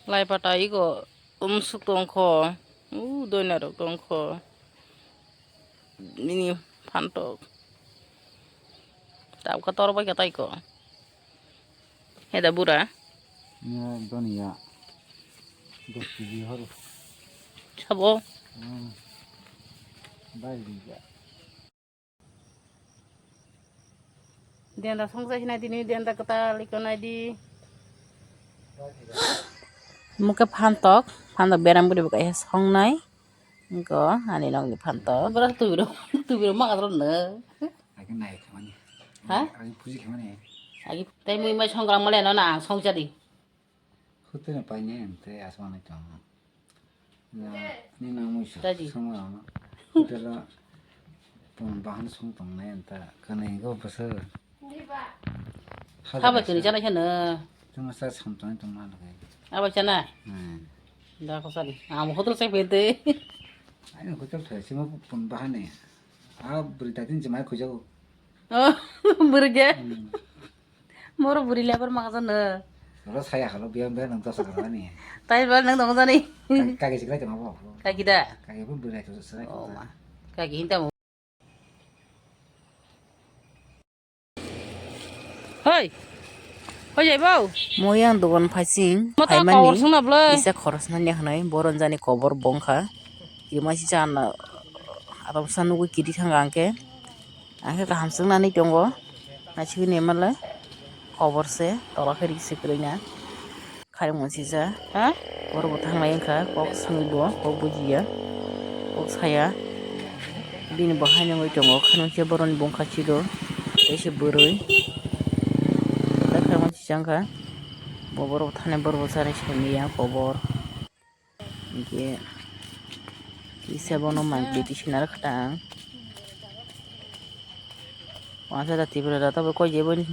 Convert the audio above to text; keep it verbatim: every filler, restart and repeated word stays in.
Lai pata ego umsuk tongkho. U doina rok tongkho. Bini phantok. Tabukha tor bai khe taiko. Heda bura. Ya, doni ya. Dos kg horo. Sabo. Hmm. Bai biga. Denda songsa hinai dini, denda kwtal iko nai di. Muke phantok, phantok beram budi bukai songnai. Ko ani nongni phantok. Bora tubiro, tubiro ma kadro na. Agi nai khamani. Ha? Agi puji khamani. Agi tai mui mai songrang male no na songsa di. Hutene paine ente asmani tong. Na, ni nang mui sa. Tadi. Sama ama. Hutela pon bahan song tong nai anta. Kanai go basa. Haba kini jana jana. Tuma sa sam tong tong na lagai. Aba jana. Hmm. Da ko sani. Am hotel sa pete. Ai hotel thai sima pon bahan ni. A beri tadi jemai khujago. Oh, beri je. Hmm. Moro buri lebar maka jana. Oro saya kalau biang biang nang tosa kalau ni. Tai bal nang dong jani. Kaki sikrai tengah apa? Kaki da. Kaki pun beri itu serai. Oh ma. Kaki hinta mo. Hoi. Hoi jai bau. Moyang dogan phasing. Mata phaimani kawar sungna bwlai. Isa khorosna ni hwnwi boron jani kobor bongkha. Ima si chana. Atam sa nugui kiri thang angke. Angke kaham sung nani tongo. Naisik ni emale kobor se tola khe ri se kwrwi na. Kharing monsisa. Ha? Borok bo thanglai wngkha kok swngwi bo kok bujiya. Kok saya. Bini bo hai nungwi tongo kharing se boroni bongkha chido. Tei se bwrwi. Tei kharing monsisa wngkha. Bo borok thani borok bo chari simiya kobor. Hingke kisa bono mangpili tisina rwkha ta ang. Wansa da Tripura da tabuk koi jebo ni